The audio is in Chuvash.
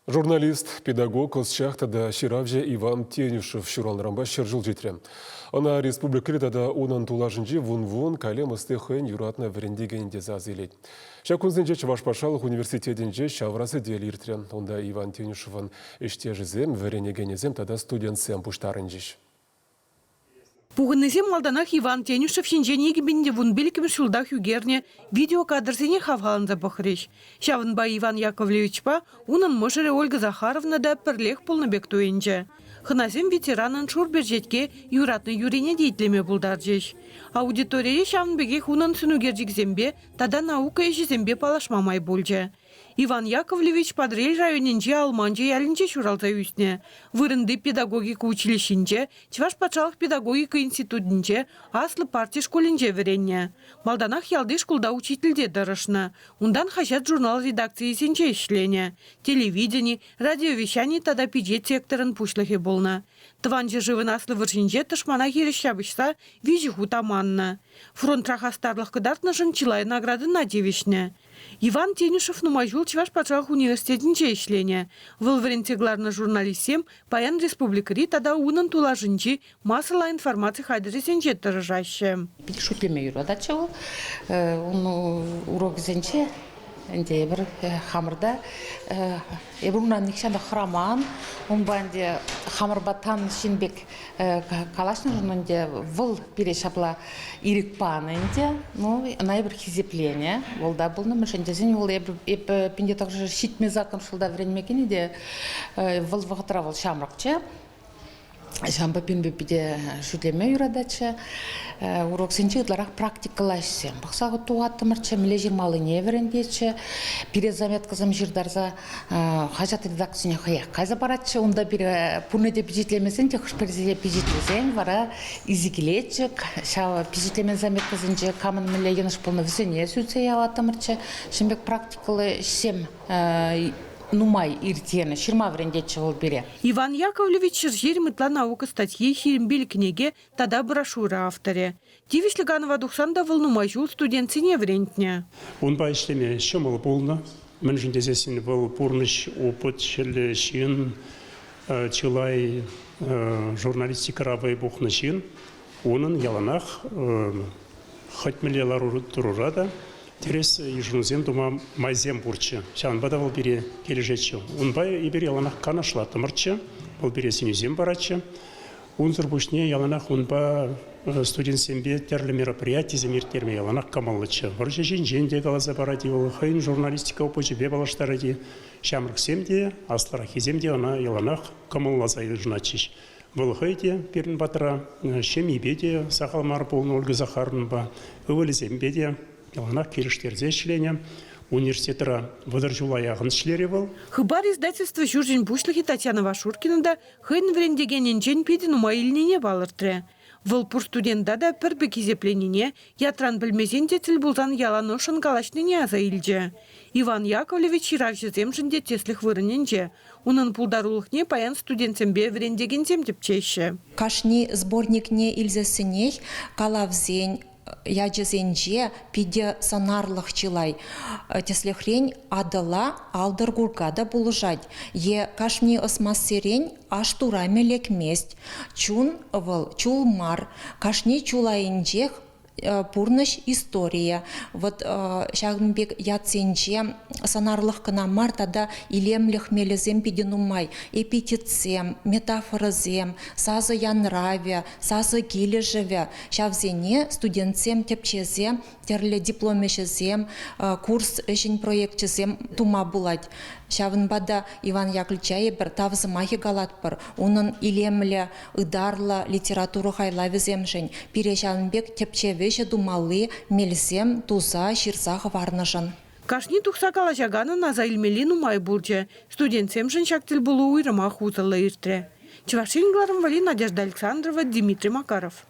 Журналист, педагог, ӑсчах тата ҫыравҫӑ Иван Тенюшев ҫуралнӑранпа ҫӗршыв ҫитрӗ. Ӑна республикӑри тата унӑн тулашӗнчи вун-вун калем ӑсти хӑйӗн юратнӑ вӗрентекенӗ тесе аса илет. Ҫак кунсенче Чӑваш патшалӑх университетӗнче ҫавра сӗтел иртрӗ. Унта Иван Тенюшевӑн ӗҫтешӗсем, вӗренекенӗсем тата студентсем пуҫтарӑнчӗҫ. Пухӑннисем малтанах Иван Тенюшев ҫинчен 2015-мӗш ҫултах ӳкернӗ видеокадрсене хавхаланса пӑхрӗҫ. Ҫавӑнпа Иван Яковлевичпа унӑн мӑшӑрӗ Ольга Захаровна та пӗрлех пулнӑ пек туйӑнчӗ. Хӑнасем ветеранӑн шур перчетке юратнӑ юррине те итлеме пултарчӗҫ. Аудиторире ҫавӑн пекех унӑн сӑнӳкерчӗкӗсемпе тата наука ӗҫӗсемпе паллашма май пулчӗ. Иван Яковлевич Патӑрьел районӗнчи Алманчӑ ялӗнче ҫуралса ӳснӗ. Вырӑнти педагогика училищинче, Чӑваш патшалӑх педагогика институтӗнче, аслӑ парти шкулӗнче вӗреннӗ. Малтанах ялти шкулта учительте тӑрӑшнӑ. Унтан хаҫат-журнал редакцийӗсенче ӗҫленӗ. Телевидени, радиовещани тата пичет секторӗн пуҫлӑхӗ пулнӑ. Тӑван ҫӗршывӑн Аслӑ вӑрҫинче тӑшмана хирӗҫ ҫапӑҫса виҫӗ хут аманнӑ. Фронтра хастарлӑх кӑтартнӑшӑн чылай наградӑна тивӗҫнӗ. Иван Тенюшев нумай ҫул Чӑваш патшалӑх университетӗнче ӗҫленӗ. Вӑл вӗрентсе кӑларнӑ журналистсем паян республикӑри тата унӑн тулашӗнчи массӑллӑ информаци хатӗрӗсенче тӑрӑшаҫҫӗ. Питӗ шӳтлеме юрататчӗ вӑл. Ун урокӗсенче ӗнтӗ эпир хамӑрта эпир унран нихҫан та хӑраман. Унпа ӗнтӗ хамӑрпа тан ҫын пек калаҫнӑшӑн ӗнтӗ вӑл пире ҫапла ирӗк панӑ ӗнтӗ. Ну, ӑна эпир хисепленӗ. Вӑл та пулнӑ. Мӗншӗн тесен вӑл эпӗ 1978 ҫулта вӗренме кӗнӗ те вӑл вӑхӑтра вӑл ҫамрӑкчӗ. Ҫавӑнпа пирӗнпе питӗ шӳтлеме юрататчӗ. Уроксенче ытларах практикӑлла ӗҫсем пӑхса тухаттӑмӑрччӗ, мӗнле ҫырмаллине вӗрентетчӗ. Пире заметкӑсем ҫыртарса хаҫат редакцине хӑех кайса паратчӗ. Унта пире пурне те пичетлемесен те хӑш-пӗрисене пичетлесен вара илсе килетчӗ. Ҫав пичетлемен заметкӑсенче камӑн мӗнле йӑнӑш пулнӑ вӗсене сӳтсе яваттӑмӑрччӗ. Ҫын пек практикӑллӑ ӗҫсем нумай иртенӗ, ҫырма вӗрентетчӗ вӑл пире. Иван Яковлевич 120 ытла наука статйи, 25 кӗнеке тата брошюра авторӗ. Тивӗҫлӗ канӑва тухсан та вӑл нумай ҫул студентсене вӗрентнӗ. Унпа ӗҫлеме ҫӑмӑл пулнӑ. Мӗншӗн тесессӗн вӑл пурнӑҫ опычӗллӗ ҫын, чылай журналистикӑра вӑй пухнӑ ҫын. Унӑн яланах хӑть мӗнле лару-тӑрура та тӗрӗс йышӑнусем тума майсем пурччӗ. Ҫавӑнпа та вӑл пире килӗшетчӗ. Унпа эпир яланах канашлаттӑмӑрччӗ, вӑл пире сӗнӳсем паратчӗ. Унсӑр пуҫне яланах унпа студентсемпе тӗрлӗ мероприятисем ирттерме яланах кӑмӑллӑччӗ. Вӑрҫӑ ҫинчен те каласа парать-и вӑл, хӑйӗн журналистика опычӗпе паллаштарать-и. Ҫамрӑксем те, аслӑраххисем те ӑна яланах кӑмӑлласа йышӑнатчӗҫ. Вӑл хӑй те пирӗн патра, ҫемйипе те сахал мар пулнӑ Ольга Захаровнӑпа, ывӑлӗсемпе те яланах килӗштерсе ӗҫленӗ. Университетра 30 ҫула яхӑн ӗҫлерӗ вӑл. Хыпар издательство ҫурчӗн пуҫлӑхӗ Татьяна Вашуркина та хӑйӗн вӗрентекенӗнчен питӗ нумай илнине палӑртрӗ. Вӑл пур студента та пӗр пек хисепленине, ятран пӗлмесен те тӗл пулсан ялан ӑшшӑн калаҫнине аса илчӗ. Иван Яковлевич ҫыравҫӑсемшӗн те тӗслӗх вырӑнӗнче. Унӑн пултарулӑхне паян студентсемпе вӗрентекенсем тӗпчеҫҫӗ. Кашни сборникне илсессӗнех калавсен ячӗсенче питӗ сӑнарлӑх чылай. Тӗслӗхрен, Атӑла алтӑр курка та пулӑшать е кашни ӑсмассерен аш турамӗ лекмест. Чун вӑл чул мар, кашни чул айӗнчех пурнӑҫ историйӗ. Вот ҫакӑн пек ятсенче сӑнарлӑх кӑна мар тата илемлӗх мелӗсем питӗ нумай. Эпитетсем, метафорӑсем, сасӑ янравӗ, сасӑ килӗшӗвӗ. Ҫавсене студентсем тӗпчесе тӗрлӗ диплом ӗҫӗсем, курс ӗҫӗн проекчӗсем тума пулать. Ҫавӑнпа та Иван Яковлевича эпир тав сӑмахӗ калатпӑр. Унӑн илемлӗ ытарлӑ литература хайлавӗсемшӗн пире ҫавӑн пек тӗпчев ӗҫӗ тумалли мелсем туса ҫырса хӑварнӑшӑн. Кашни тухса калаҫаканӑн аса илмелли нумай пулчӗ. Студентсемшӗн ҫак тӗлпулу уйрӑмах усӑллӑ иртрӗ. Чӑваш Ен кӑларӑм валли Надежда Александрова, Дмитрий Макаров.